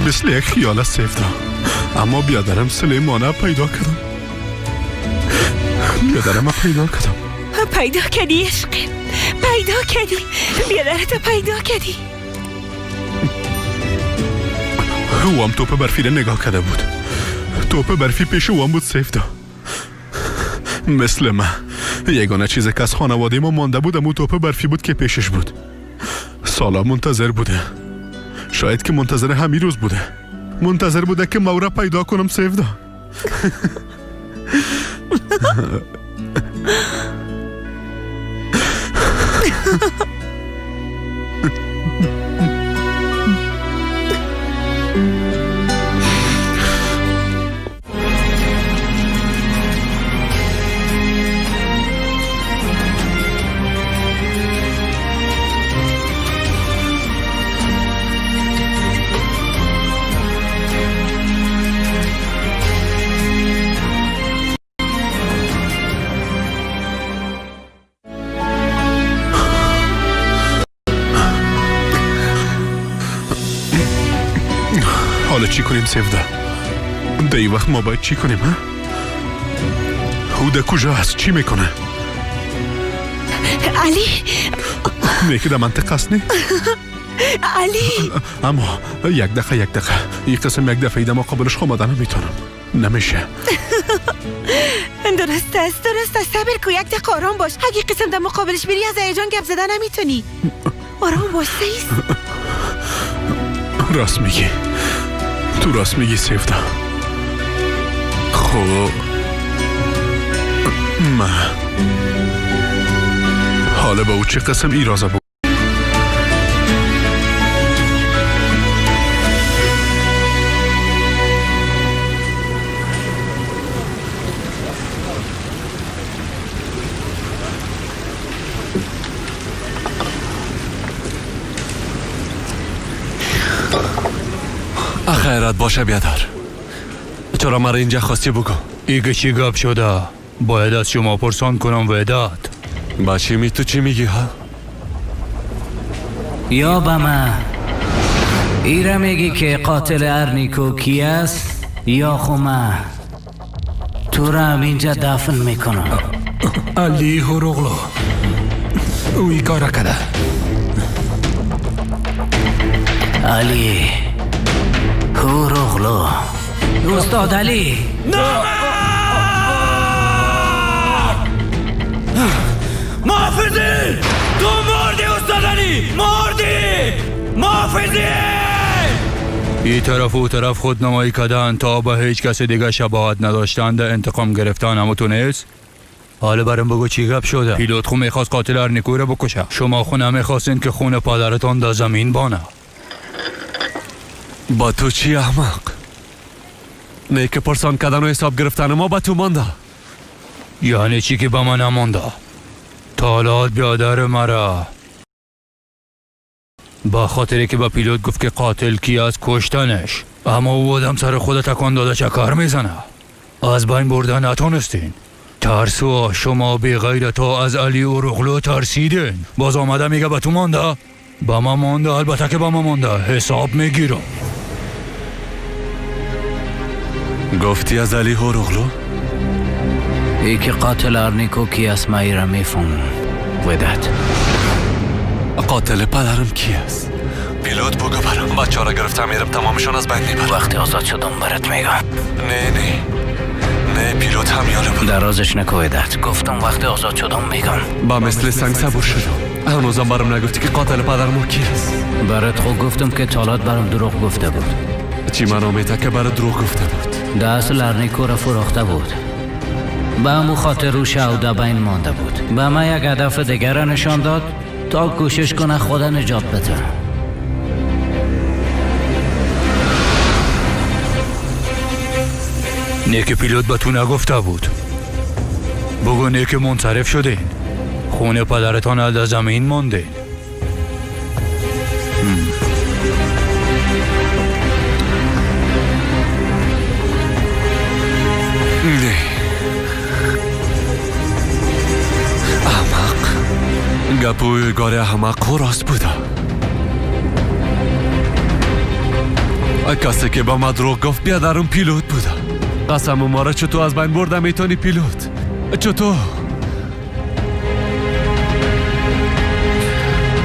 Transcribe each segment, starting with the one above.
مثل یک خیال سیفدا، اما بیادرم سلیمانه پیدا کردم. بیادرم پیدا کردم. پیدا کردی عشقم، پیدا کردی، بیادرت پیدا کردی. او هم توپ برفی را نگاه کرده بود. توپ برفی پیش او هم بود سیفدا. مثل من یگانه چیزی که از خانواده ما مانده بود امو توپ برفی بود که پیشش بود. سالا منتظر بوده، شاید که منتظر همین روز بوده، منتظر بوده که ما را پیدا کنم سیفدا. حالا چی کنیم سیفدا؟ در این وقت ما باید چی کنیم؟ ها؟ او در کجا هست؟ چی میکنه؟ علی نه که در منطقه است نه؟ علی اما یک دقیقه، یک دقیقه، این قسم یک دفعه در مقابلش آمده نمیتونم، نمیشه. درست است، درست است، صبر کو، یک دقیقه آرام باش. اگه قسم در مقابلش بری از هیجان گپ زدن نمیتونی. آرام باش سیس. راست میگی، تو راست میگی سیفدا. خب من حالا با او چه قسم ای رازه بگو؟ خیرات باشه بیادر، چرا مرا اینجا خواستی بگو؟ ایگه چی گپ شده؟ باید از شما پرسان کنم وداد. با چی می تو چی میگی ها؟ یا به من ایره میگی که قاتل ارنیکو کی است یا خو من تو را هم اینجا دفن میکنم. علی هوروغلو او ای کار کرده. علی هوروغلو، استاد علی. محافظی تو مردی استاد علی، مردی محافظی. این طرف و طرف خود نمایی کردن تا به هیچ کس دیگه شباهت نداشتند انتقام گرفتن. اما تو نیست. حالا برام بگو چی گپ شده؟ پیلوت خو میخواست قاتل ارنیکو رو بکشه، شما خو نمیخواستین که خون پدرتان در زمین بانه. با تو چی احمق؟ نه که پرسان کردن و حساب گرفتن ما با تو مانده. یعنی چی که با من نمانده؟ تالات بیادر مرا با خاطری که با پیلوت گفت که قاتل کی از کشتنش، اما او آدم سر خود تکان داده چکار میزنه. از بین بردن نتونستین. ترسو شما بی غیرتا از علی اوروغلو ترسیدین. باز آمده میگه به تو مانده؟ با ما مانده، البته که با ما مانده. حساب میگیرم. گفتی از علی هوروغلو؟ ای که قاتل ارنیکو کی است من ایره میفهمم. وداد قاتل پدرم کی است؟ پیلوت بگو برام. بچه را گرفتم میرم تمامشان از بین میبرم. وقتی آزاد شدم برات میگم. نه نه نه، پیلوت هم یاله بود. درازش نکو وداد، گفتم وقتی آزاد شدم میگم. با مثل سنگ صبور شدم، هنوزم برام نگفتی که قاتل پدرم کی است. برات خود گفتم که تالات برام دروغ گفته بود. چی من آمیته که برات دروغ گفته بود؟ در اصل ارنیکو را فروخته بود، به همو خاطر رو شو بین مانده بود. به من یک هدف دیگر را نشان داد تا کوشش کنه خود نجات بده. نه که پیلوت به تو نگفته بود. بگو نه که منصرف شدین، خون پدرتان از زمین مانده. نه احمق، گپوی گاره احمق خو راست بوده. Касе ки ба ман дурӯғ гуфт, биадарум пилот буда. Қасаму мора чуту аз байн бурда метавонӣ, пилот? Чуту?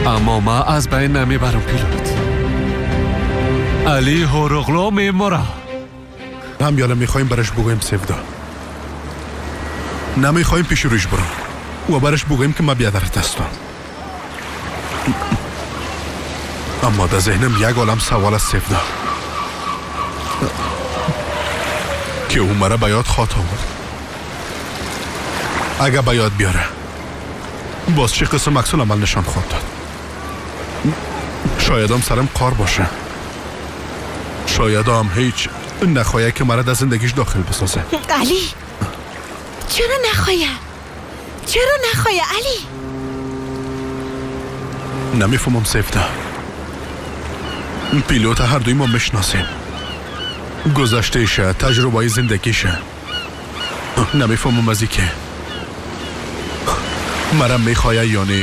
Аммо ман аз байн намебарам, пилот. Али Ҳуруғлу мемора. Ҳам яла мехоҳем бараш бугӯем, Севда. Намехоҳем пеши рӯйш бурам ва бараш бугӯем, ки ман биадарат ҳастам. Аммо дар зеҳнам як олам савол аст, Севда, ки ӯ мара ба ёд хоҳад овард. Агар ба ёд биёра, боз чӣ қисм аксуламал нишон хоҳад дод? Шоядам сарам қор боша. Шоядам ҳеҷ нахоҳад, ки мара дар зиндагиш дохил бисозад. Али, чаро нахоҳад? Чаро нахоҳад, Али? Намефаҳмам, Севда. Пилота ҳар дуи мо мешиносем. Гузаштаиша, таҷрубаи зиндагиша. Намефаҳмам аз ки мара мехоҳад ё не,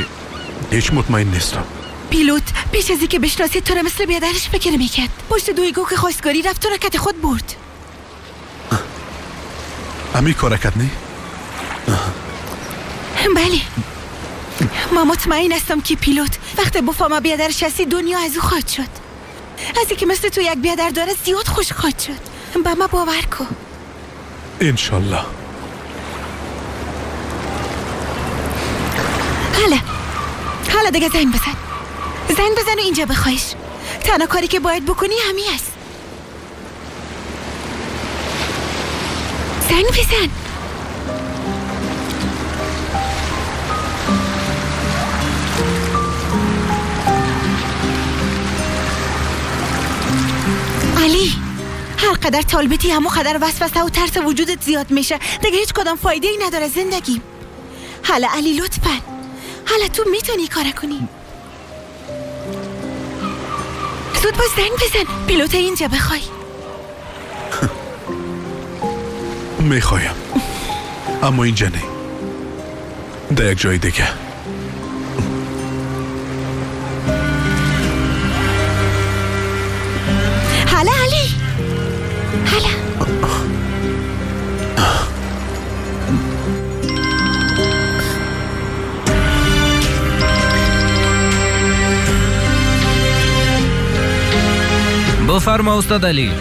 ҳеҷ мутмаин нестам. Пилот пеш аз ки бишносид, туро мисли биадараш фикр мекард. Пушти дуйгу ки хостгорӣ рафт, туро кати худ бурд. Ҳамин кора кард, не? Бале, ман мутмаин ҳастам, ки пилот вақте буфаҳма биадараш ҳастӣ, дунё аз ӯ хоҳад шуд. Аз инки мисли ту як биадар дорад, зиёд хуш хоҳад шуд. Ба ман бовар кун. Иншаллоҳ. ҳала, ҳала дига занг бизан. Занг бизан و اینجا بخواهیش. تنها کاری که باید بکنی همین است. زنگ بزن. علی، هر قدر طالبتی، همو قدر وسوسه و ترس وجودت زیاد میشه. دیگه هیچ کدام فایده ای نداره زندگی. حالا علی، لطفا. حالا تو میتونی کار کنی. زود باز زنگ بزن، پیلوت اینجا بخوای. میخوایم، اما اینجا نه، در یک جای دیگه. حالا علی، حالا. بفرما استاد علی.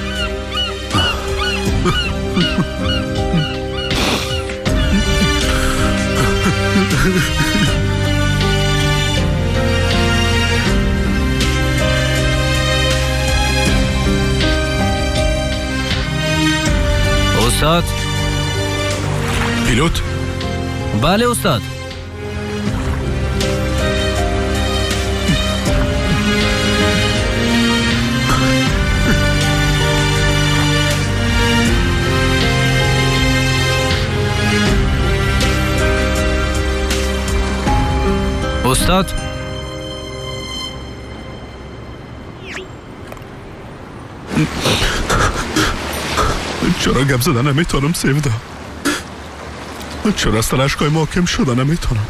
استاد. پیلوت. بله استاد. استاد. چرا گپ زدن نمیتونم، سیودا؟ چرا از تلاشگاه محکم شده نمیتونم؟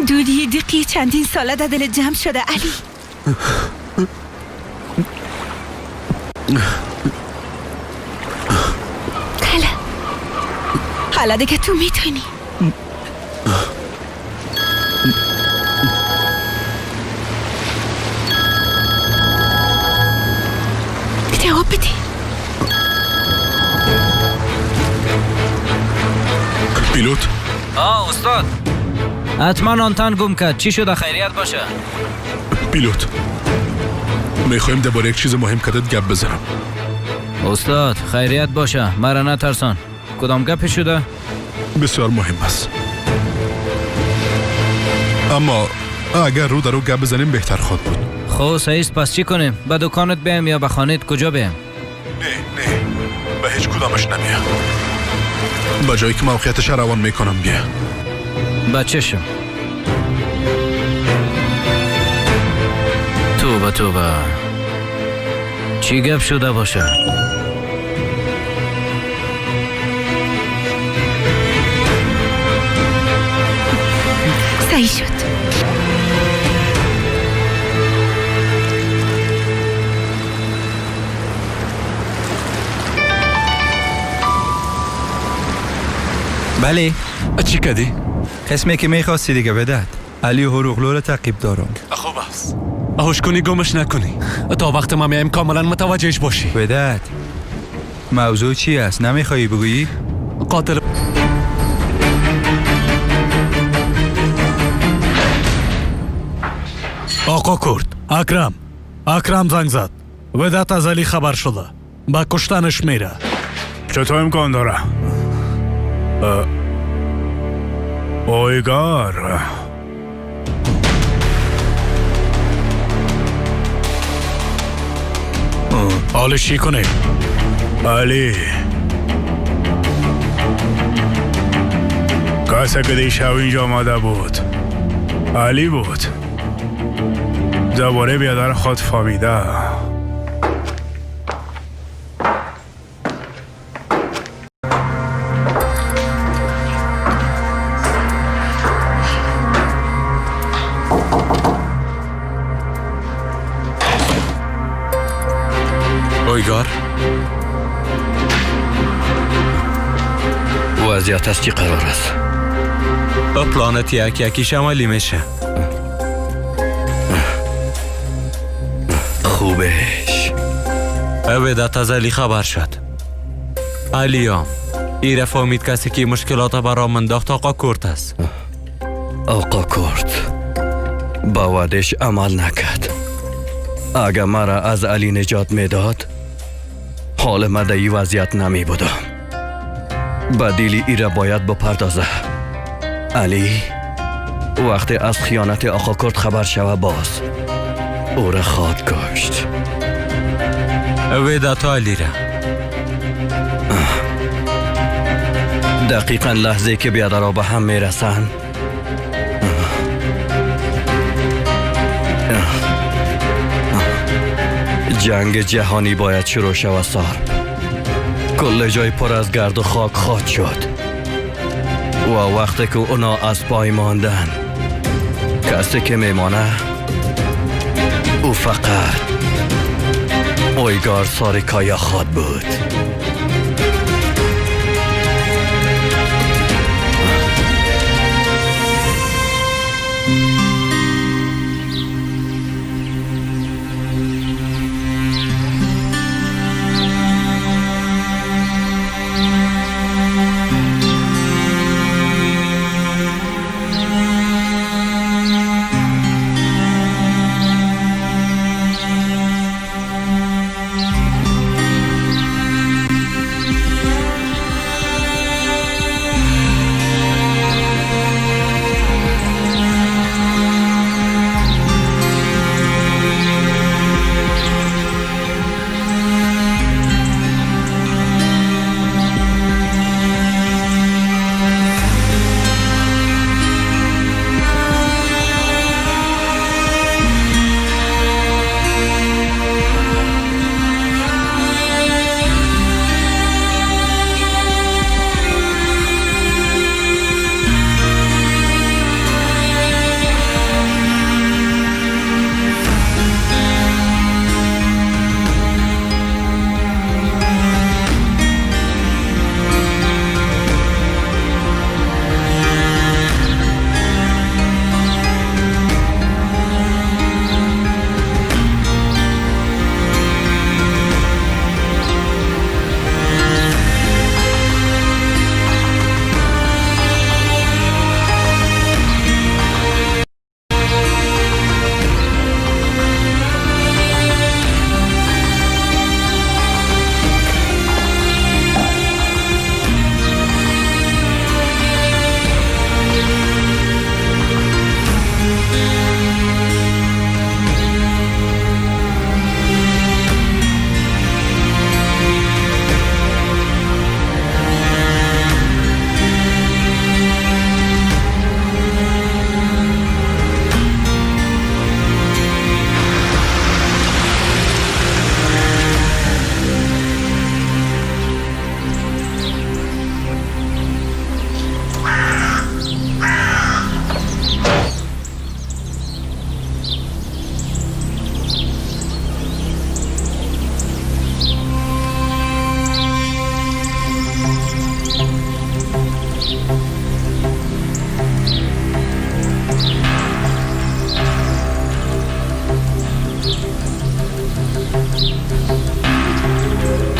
دوری دقی چندین ساله در دل جمع شده، علی. حالا، حالا دیگه تو میتونی. جواب بده. پیلوت. آه استاد، حتما آنتن گم کرد. چی شده؟ خیریت باشه؟ پیلوت، میخوایم درباره یک چیز مهم کدت گپ بزنم. استاد، خیریت باشه، مرا نترسان. کدام گپی شده؟ بسیار مهم است، اما اگر رو در رو گپ بزنیم بهتر خواهد بود. خب صحیح است. پس چی کنیم؟ به دکانت بیایم یا به خانهت؟ کجا بیایم؟ نه نه، به هیچ کدامش نمیام. به جایی که موقعیتش روان میکنم بیا. به چشم. توبه توبه، چی گپ شده باشه؟ صحیح شد. بله. چی کردی؟ قسمی که میخواستی دیگه وداد. علی هروغلو رو تعقیب دارم. خوب است. هوش کنی گمش نکنی. تا وقت ما میایم کاملا متوجهش باشی. وداد، موضوع چی است؟ نمیخوایی بگویی؟ قاتل آقا کرد، اکرم، اکرم زنگ زد. وداد از علی خبر شده. با کشتنش میره. چطور امکان داره؟ اویگار. حالش چی کنیم؟ علی کسی که دیشب اینجا آمده بود علی بود. دوباره بیادر خود فهمیده. اویگار، وضعیت از چی قرار است؟ پلانت یک یکیش عملی میشه. خوبش. وداد از علی خبر شد. علیام ایره فهمید کسی که مشکلات برام انداخت آقا کرد است. آقا کرد با وعدش عمل نکرد. اگر مرا از علی نجات میداد حال ما در این وضعیت نمی بودم. بدیلی ایره باید بپردازه. علی وقتی از خیانت آقا کرد خبر شوه باز او را خواد کشت. وداد علی را دقیقا لحظه که بیادرها به هم میرسن جنگ جهانی باید شروع شود. سارب کل جای پر از گرد و خاک خواهد شد و وقتی که اونا از پای ماندن کسی که میمانه او فقط اویگار ساریکایا خواهد بود.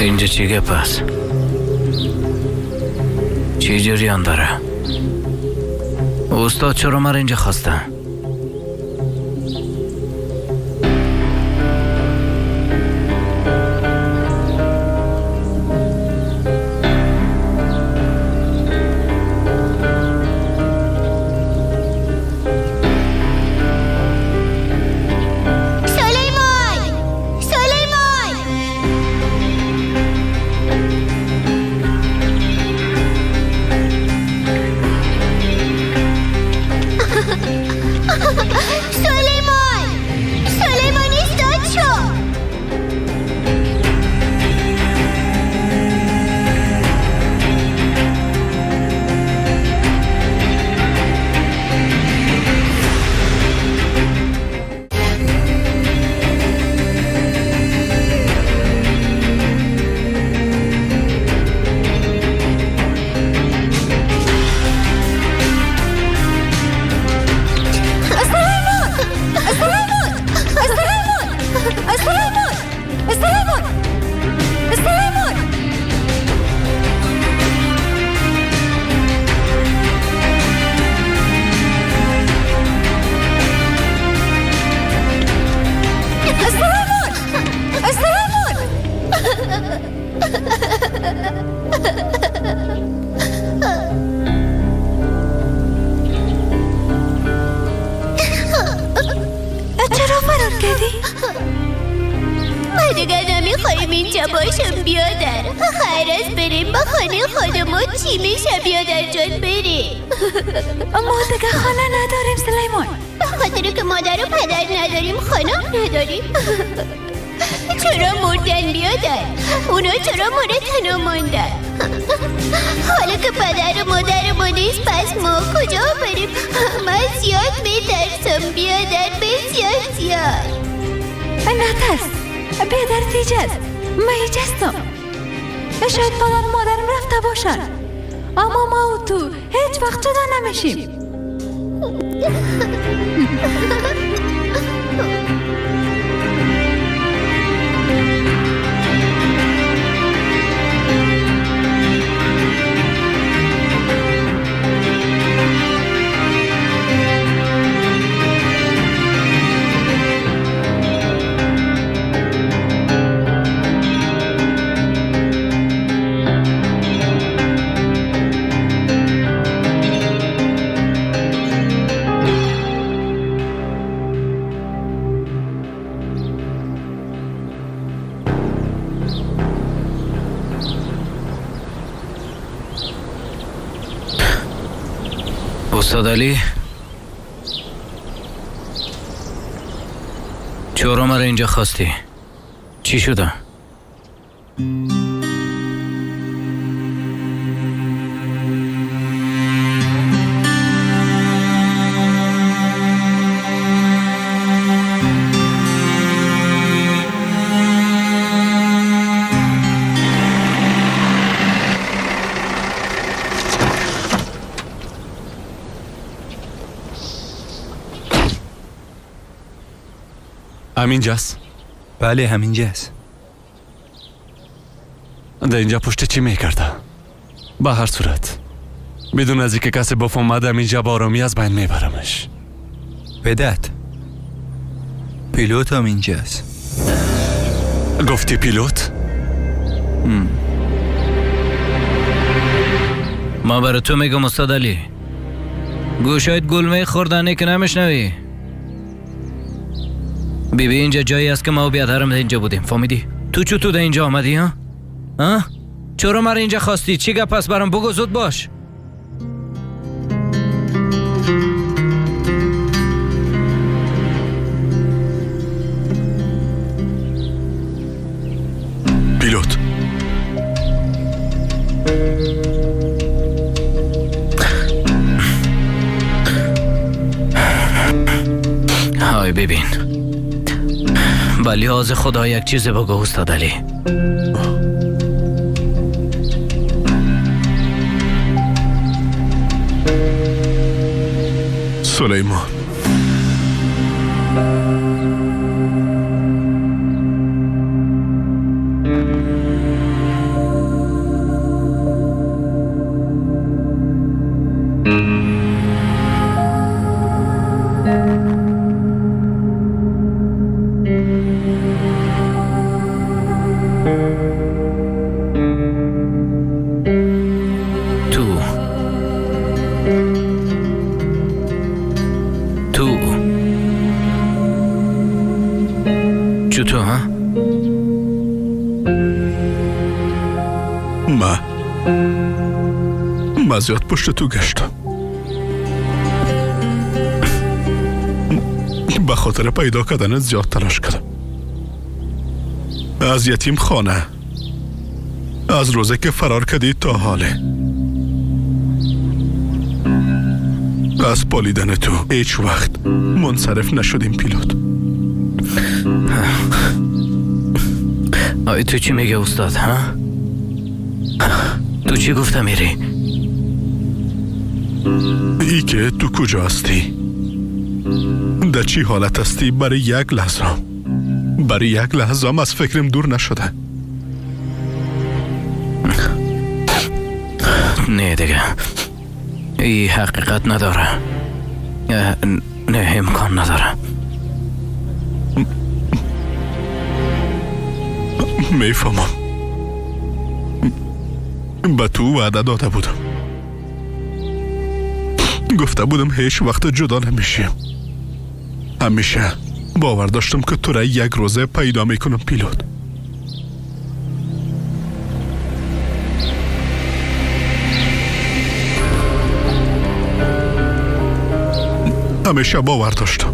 اینجا چی گپ است؟ چی جریان داره؟ استاد چرا مرا اینجا خواسته؟ استاد علی، چرا مرا اینجا خواستی؟ چی شده؟ همینجاست؟ بله همینجاست. در اینجا پشت چی میکرده؟ به هر صورت بدون از اینکه کسی بفهمد اینجا با آرامی از بین میبرمش. بدت پیلوت هم اینجاست. گفتی پیلوت؟ ما برای تو میگم استاد علی، گوشایت گلمه خوردنه که نمیشنوی. بی بی اینجا جایی است که ما و بیادرم اینجا بودیم، فهمیدی؟ تو چطور اینجا آمدی ها؟ ها؟ چرا مرا اینجا خواستی؟ چی گپ است برام بگو، زود باش. پیلوت های ببین، به لحاظ خدا یک چیز بگو استاد علی. سلیمان، تو چطور ها؟ ما زیاد پشت تو گشتم به خاطر پیدا کردن زیاد تلاش کردم. از یتیم خانه، از روزی که فرار کردی تا حاله، از پالیدن تو هیچ وقت منصرف نشدیم پیلوت. آی تو چی میگه استاد ها؟ تو چی گفته میری؟ ای که تو کجا هستی؟ در چی حالت هستی؟ برای یک لحظه، برای یک لحظه از فکرم دور نشده. نه دیگه ای حقیقت نداره، نه امکان نداره. میفهمم. به تو وعده داده بودم، گفته بودم هیچ وقت جدا نمیشیم. همیشه باور داشتم که تو را یک روزه پیدا میکنم پیلوت. همیشه باور داشتم.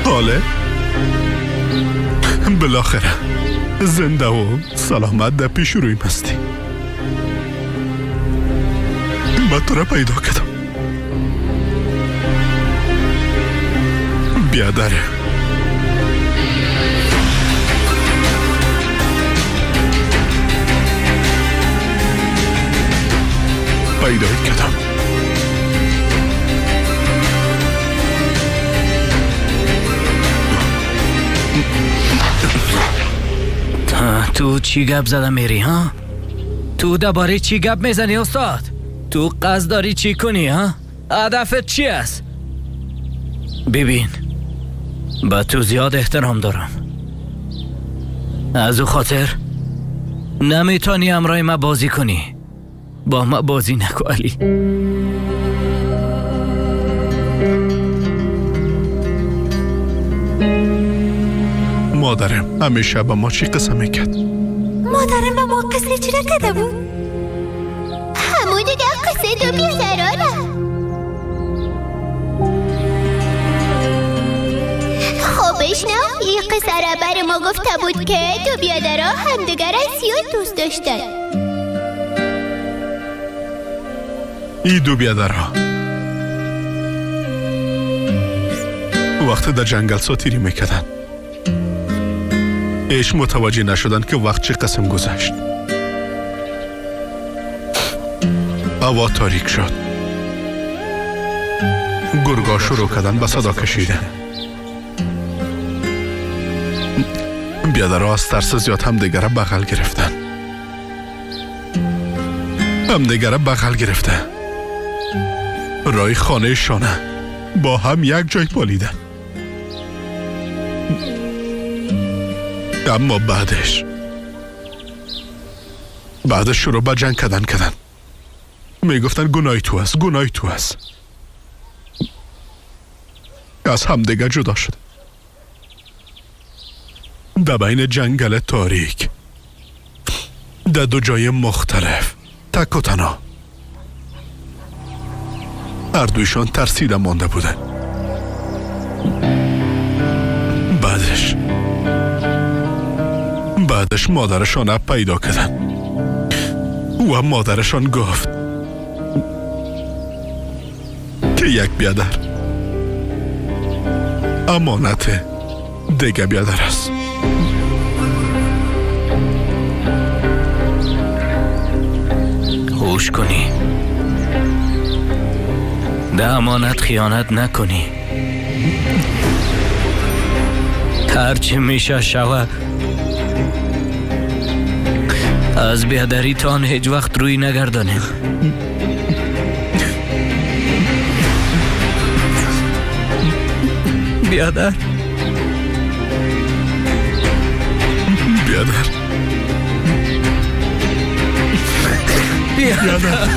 حاله بالاخره زنده و سلامت در پیش رویم هستی. من تو را پیدا کردم. بیادره، پیدا کردم. تو چی گپ زده میری ها؟ تو درباره چی گپ میزنی استاد؟ تو قصد داری چی کنی ها؟ هدفت چی است؟ ببین، با تو زیاد احترام دارم، از او خاطر نمیتونی همراه ما بازی کنی. با ما بازی نکن علی. مادرم همیشه به ما چی قصه میکرد؟ مادرم به ما قصه چی نکرده بود؟ همون دیگه قصه دو بیادرانه. خب بشنو، این قصه را بر ما گفته بود که دو بیادرها همدیگر را زیاد دوست داشتن. این دو بیادرها وقتی در جنگل ساتیری میکردن هیچ متوجه نشدن که وقت چه قسم گذشت. هوا تاریک شد. گرگا شروع کردن به صدا کشیدن. بیادرها از ترس زیاد همدیگر را بغل گرفتن. همدیگر را بغل گرفته رای خانه شانه با هم یک جای پالیدن. اما بعدش شروع به جنگ کردن. میگفتن گناه تو است، گناه تو است. از همدیگر جدا شد. در بین جنگل تاریک، در دو جای مختلف، تک و تنها، هر دویشان ترسیده مانده بودن. بعدش مادرشان پیدا کردن و مادرشان گفت که یک بیادر امانت دیگه بیادر است. هوش کنی، ده امانت خیانت نکنی. هرچی میشه شوه، Аз биадаритон ҳеҷ вақт рӯй нагардонем. Биадар. Биадар. Биадар.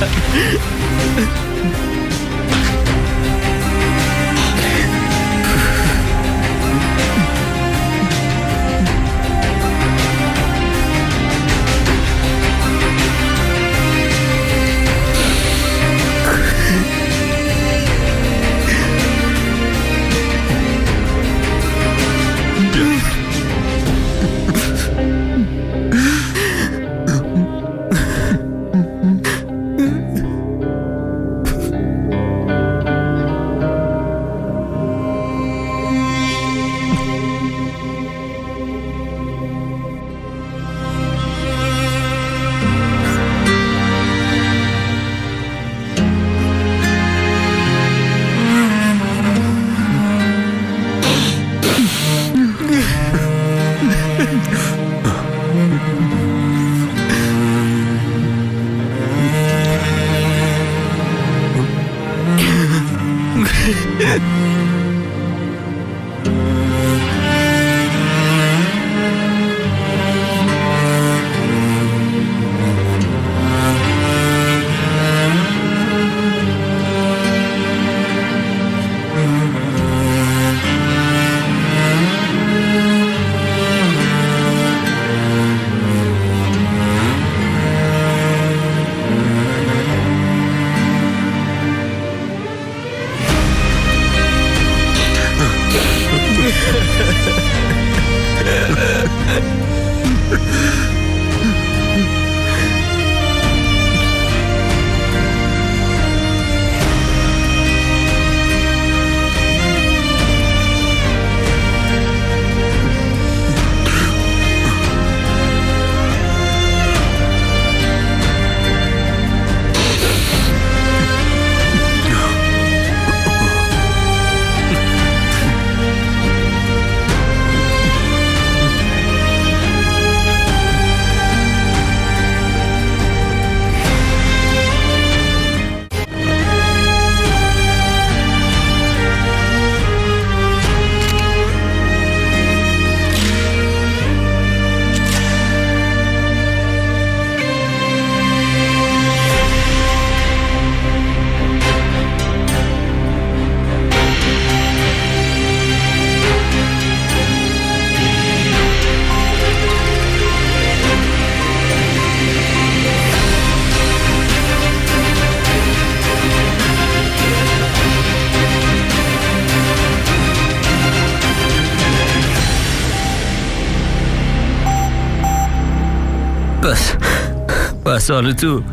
پس حال تو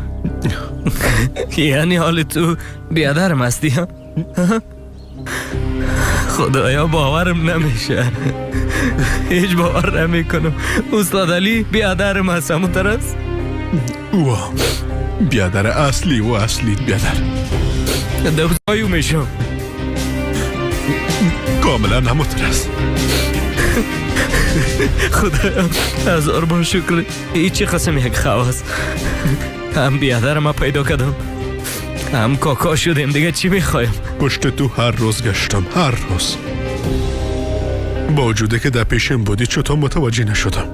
یعنی حال تو بیادرم هستی ها؟ خدایا باورم نمیشه، هیچ باور نمی کنم. استاد علی بیادرم هست همونطور است؟ او بیادر اصلی و اصلی بیادر دبزایو میشم کاملا همونطور است. خدایا هزار بار شکر. هیچی قسم یک خواست هم بیادر ما پیدا کردم هم کاکا شدیم، دیگه چی میخوایم؟ پشت تو هر روز گشتم، هر روز. با وجوده که در پیشم بودی چطور متوجه نشدم.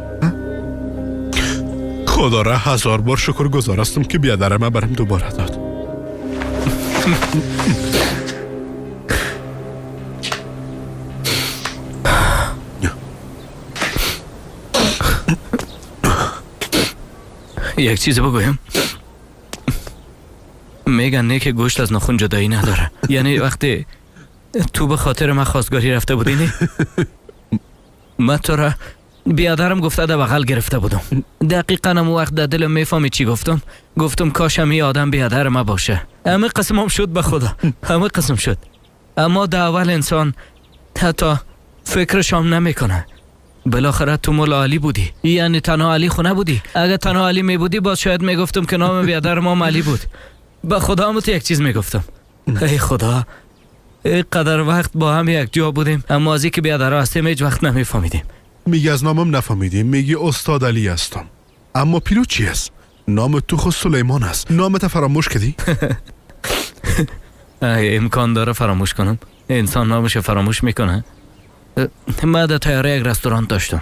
خدا را هزار بار شکر گذار هستم که بیادر ما برم دوباره داد. یک چیز بگویم، میگن نه که گوشت از ناخن جدایی نداره. یعنی وقتی تو به خاطر من خواستگاری رفته بودی نه، من تو را بیادرم گفته در بغل گرفته بودم. دقیقا هم وقت در دلم میفهمی چی گفتم؟ گفتم کاش هم یه آدم بیادر ما باشه. همه قسم هم شد به خدا، همه قسم شد. اما در اول انسان حتی فکرش هم نمیکنه. بالاخره تو ملا علی بودی، یعنی تنها علی خونه بودی. اگه تنها علی می بودی باز شاید میگفتم که نام بیادر ما علی بود. به خدا هم تو یک چیز میگفتم. ای خدا، اینقدر وقت با هم یک جا بودیم اما از اینکه بیادر هستیم هیچ وقت نمیفهمیدیم. میگی از نامم نفهمیدیم، میگی استاد علی هستم. اما پیلوت چی است؟ نام تو خود سلیمان است. نامت فراموش کردی؟ امکان داره فراموش کنم؟ انسان نامش فراموش میکنه؟ من در تیاره یک رستوران داشتم،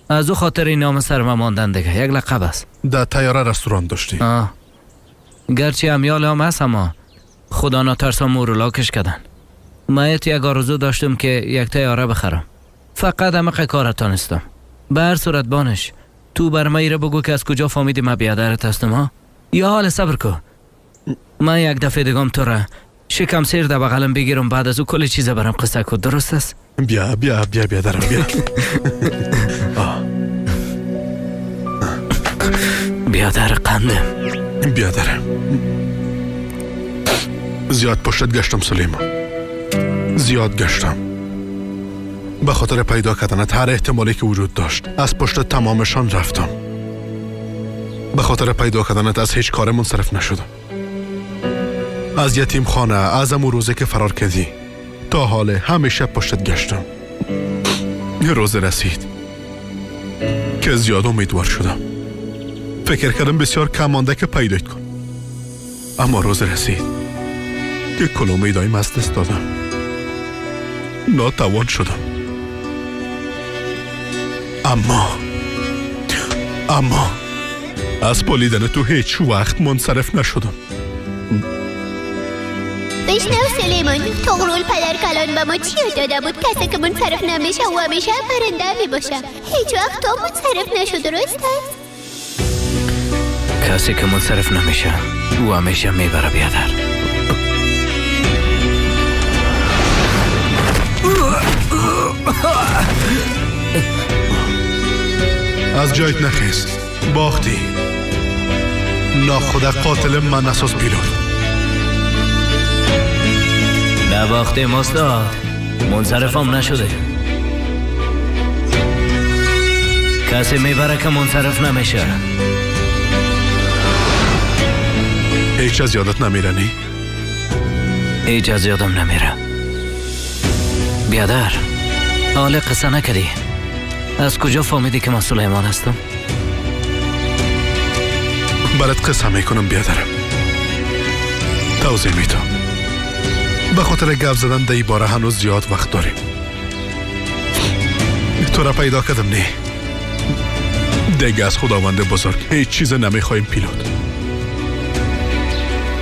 از او خاطر این نام سر ما ماندن دیگه، یک لقب است. در تیاره رستوران داشتی؟ گرچه امیال هم هست، اما خدا ناترسا مورولاکش کردن. من یک آرزو داشتم که یک تیاره بخرم، فقط همه کار تانستم. به هر صورت بانش تو بر من بگو که از کجا فهمیدی من بیادرت هستم ها؟ یا حال صبر کو، من یک دفعه دیگم تو را شکم سیر در بغلم بگیرم، بعد از او کل چیز برام قصه کو، درست است؟ بیا بیا بیا بیادرم بیا. بیادر قندم، بیادرم زیاد پشتت گشتم سلیمان، زیاد گشتم به خاطر پیدا کردنت. هر احتمالی که وجود داشت از پشت تمامشان رفتم. به خاطر پیدا کردنت از هیچ کار منصرف نشدم. از یتیم خانه، از امو روزی که فرار کردی تا حال همیشه پشتت گشتم. روز رسید که زیاد امیدوار شدم، فکر کردم بسیار کم مانده که پیدایت کن، اما روز رسید که کل امیدهایم از دست دادم، ناتوان شدم. اما از پالیدن تو هیچ وقت منصرف نشدم. بشنو سلیمان، طغرل پدر کلان به ما چی داده بود؟ کسی که منصرف نمیشه و همیشه پرنده میباشه. هیچ وقت تو منصرف نشد، درست است؟ کسی که منصرف نمیشه او همیشه میبره بیادر. از جایت نخیز، باختی. ناخدا قاتل من اساس پیلوت. نباختیم استاد، منصرفم نشده. کسی میبره که منصرف نمیشه. هیچ از یادت نمیره نی؟ هیچ از یادم نمیره بیادر. حال قصه نکردی، از کجا فهمیدی که من سلیمان هستم؟ برات قصه میکنم بیادرم، توضیح میتم. به خاطر گپ زدن در این باره هنوز زیاد وقت داریم. تو را پیدا کردم نه دیگه، از خداوند بزرگ هیچ چیز نمیخوایم پیلوت.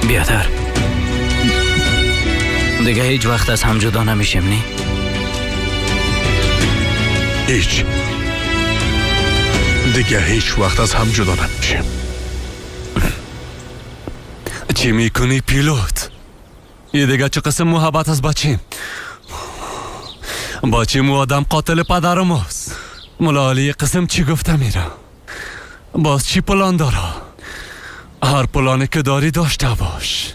بیادر دیگه هیچ وقت از هم جدا نمیشیم نی؟ هیچ دیگه هیچ وقت از هم جدا نمیشیم. چی میکنی پیلوت؟ یه دیگه چه قسم محبت از بچیم؟ بچیم و آدم قاتل پدرم است. ملالی قسم چی گفته میره؟ باز چی پلان داره؟ هر پلانی که داری داشته باش.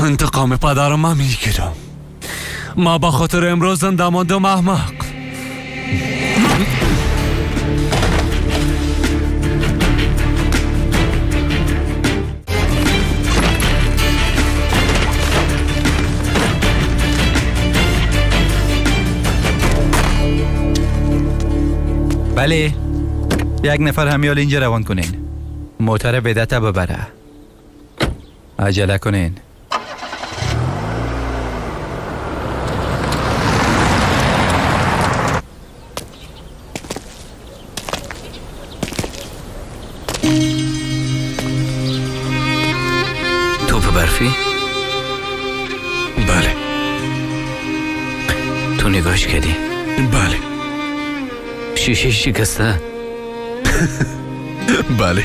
انتقام پدرم من میگیرم. ما با خاطر امروز زنده ماندم احمق. بله، یک نفر همیال اینجا روان کنین، موتر بدته ببره. عجله کنین. توپ برفی؟ بله. تو نگاش کردی؟ بله. شیشه شکسته؟ بله.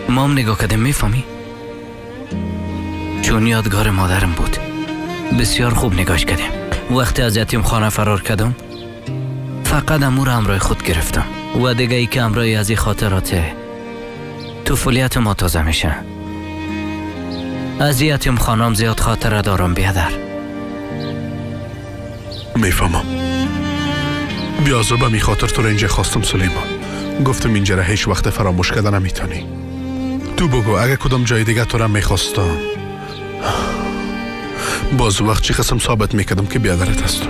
ما هم نگاه کردیم، میفهمی؟ چون یادگار مادرم بود. بسیار خوب نگاش کردیم. وقتی از یتیم خانه فرار کردم فقط امور همراه خود گرفتم و دیگه ای که همراه از این خاطرات طفولیت ما تازه میشه. از یتیم خانم زیاد خاطره دارم بیادر. میفهمم. بیازو به می خاطر تو را اینجا خواستم سلیمان. گفتم اینجا را هیچ وقت فراموش کردن نمیتونی. تو بگو اگه کدام جای دیگه تو را میخواستم باز وقت چی قسم ثابت میکردم که بیادرت هستم.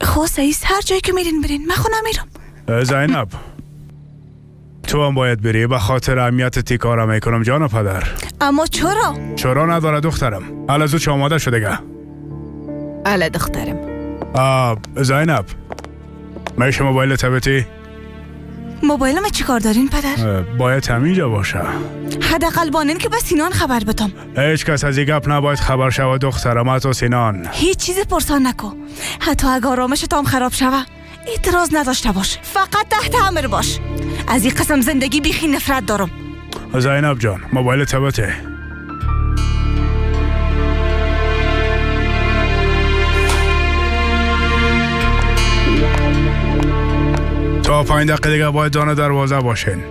خب سعیس هر جایی که میرین برین، من خونه میرم. زینب تو هم باید بری، به خاطر اهمیت تیکارا میکنم جان پدر. اما چرا؟ چرا نداره دخترم، حالا زود آماده شده دیگه. اله دخترم. زینب میشه موبایل تبتی؟ موبایل ما چیکار دارین پدر؟ باید همینجا باشه. حداقل بانین که به سینان خبر بدم. هیچ کس از این گپ نباید خبر شود دخترم، حتی سینان. هیچ چیزی پرسان نکو، حتی اگه آرامش تام خراب شوه اعتراض نداشته باش، فقط تحت امر باش. از این قسم زندگی بیخی نفرت دارم. زینب جان موبایل تبته. تا 5 دقیقه دیگه باید دانه دروازه باشین.